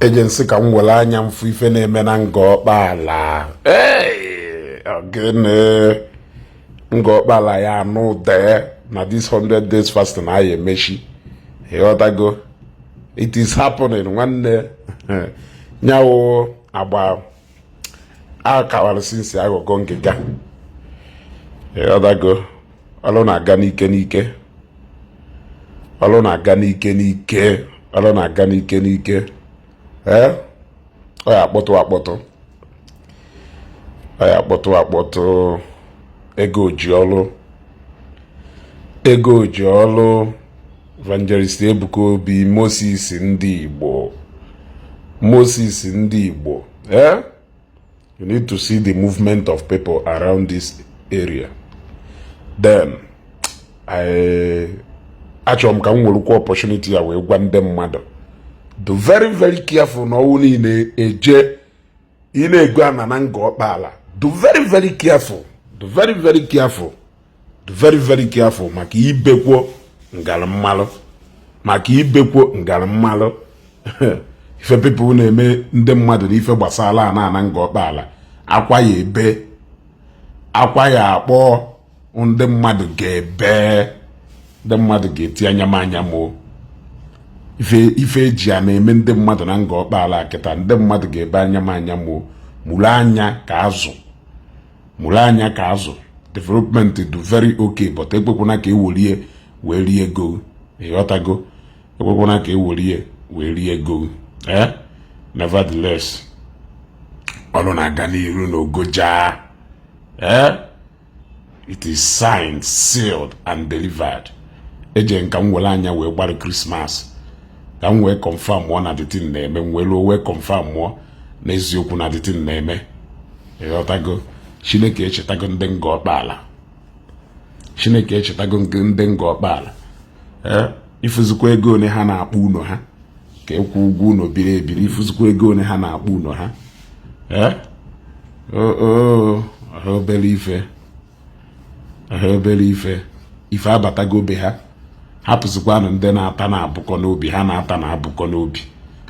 Eje nsị ka m were anya m fụ ife na-eme na Ngọkpala. Hey, ogene Ngọkpala ya anụ dee na this 100 days fasting anyị emechi. Ịghọtago? It is happening, nwanne. Nyawo agba akawara since aghọgo ngịga. Ịghọtago? Ọrụ na-aga n'ike n'ike, ọrụ na-aga n'ike n'ike, ọrụ na-aga n'ike n'ike. Ee, ọ ya akpọtụ akpọtụ, ọ ya akpọtụ akpọtụ. Ego ji ọrụ, ego ji ọrụ. Evangelist Ebuka Obi, Moses ndị Igbo, Moses ndị Igbo. Eh, you need to see the movement of people around this area. Then I achọrọ m ka m werekwa opportunity ya wee gwa ndị mmadụ, do very very careful na ọnwụ niile eje ị na-ego ana na Ngọkpala. Do very very careful, do very very careful, do very very careful, maka ibekwo ngarammalụ, maka ibekwo ngarammalụ. Ife people na-eme ndị mmadụ na ife gbasara ana ana Ngọkpala, akwa ya ebe, akwa ya akpọ, ndị mmadụ ga-ebe, ndị mmadụ ga-eti anya m anya m. Ife ife eji a na-eme ndị mmadụ na Ngọkpala kịta, ndị mmadụ ga-ebe anya m anya m. Mụrụ anya ka azụ, mụrụ anya ka azụ. Development do very okay, but ekwekwana ka ewerie wee rie ego. Ịghọtago? Ekwekwana ka ewerie wee rie ego. Eh, nevertheless, ọrụ na-aga n'iru n'ogoja. Eh, it is signed, sealed and delivered. Eje nka m were anya wee gbara Christmas ka m wee confirm mụọ na the thing na-eme. M wee ruo wee confirm mụọ na eziokwu na the thing na-eme. Ịghọtago? Chineke echetago ndị Ngọkpala, Chineke echetago ndị Ngọkpala. Ee, ifuzikwa ego one ha na-akpọ ụlọ ha ka ịkwụ ụgwọ ụlọ biri ebiri. Ifuzikwa ego one ha na-akpọ ụlọ ha. Ee, oo, ọha obere ife, ọha obere ife. Ife abatago be ha, hapụzikwanụ ndị na-ata na-abụkọ n'obi ha, na-ata na-abụkọ n'obi.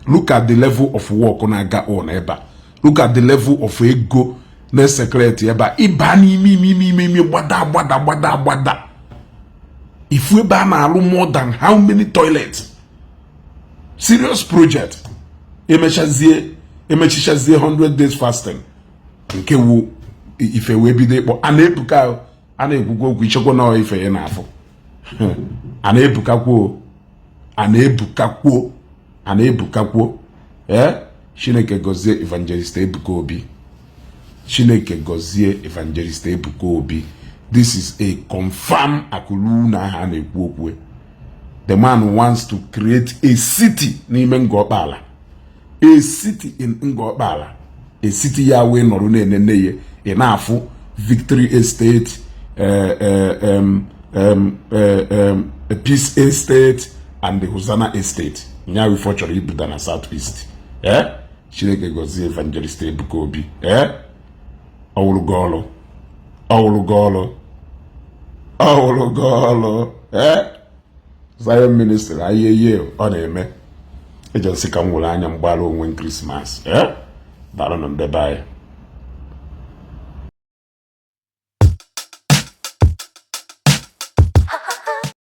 Look at the level of work na-aga on ebe a. Look at the level of ego na-ecirculate ebe a. Ịba n'ime ime ime ime ime, gbada gbada gbada gbada, ifu ebe a na-alụ more than how many toilets. Serious project. Emechazie, emechichazie 100 days fasting nke wu ife wee bido ịkpọ a na-ebuka, a na-ekwukwa okwu ichekwa na ife ya na-afụ a na-ebukakwuo, a na-ebukakwuo, a na-ebukakwuo. Ee, Chineke gọzie Evangelist Ebuka Obi, Chineke gọzie Evangelist Ebuka Obi. This is a confirm akụrụ na aha a na-ekwu okwu. The man wants to create a city n'ime Ngọkpala, a city in Ngọkpala, a city ya wee nọrọ na-enene ya. Ị na-afụ Victory Estate, Peace Estate and the Hosanna Estate. Nya ife ọ chọrọ ibuda na South East. Eh, Chineke gọzie Evangelist Ebuka Obi. Eh, ọwụrụgo ọrụ, ọwụrụgo ọrụ, ọwụrụgo ọrụ. Eh, Zion Ministry ayeye ọ na-eme. Eji nsị ka m were anya m gbara onwe m Christmas. Eh, daalụnụ ndị be anyị.